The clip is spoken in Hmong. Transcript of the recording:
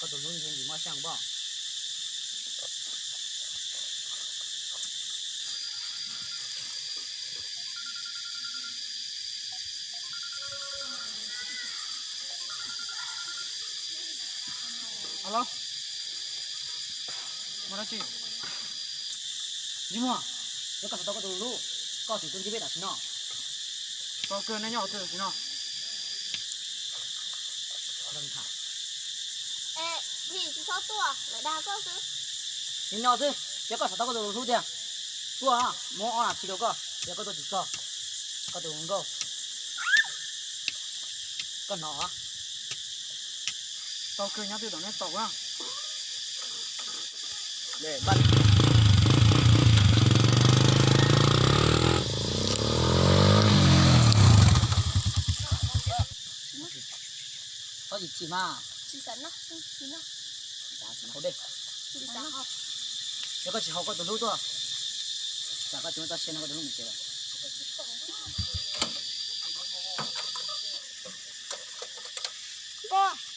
Koj tus hlub ntshe ntim moj xyaa pob. Alo, mus dab tsi? Ntsej Muag, yog koj xav tau koj tus hlub, koj tsis tuaj ntsib peb tam sim no. Tau kawg, nej nyob qhov twg tam sim no? Nim no xwb, yog koj xav tau koj tus hlub tiag, tuaj, muab ob nas thi rau koj, yog koj tuaj tsis txog, koj tus hluas nkauj, koj hnov. Tau kawg, nyob twg tom nej tau na. Txhob chim chim mas. Haus dej. Yog koj tsis haus koj tus hlub tuaj, tsam koj tsis muaj txoj sia no koj tus hlub mus tsev lawm.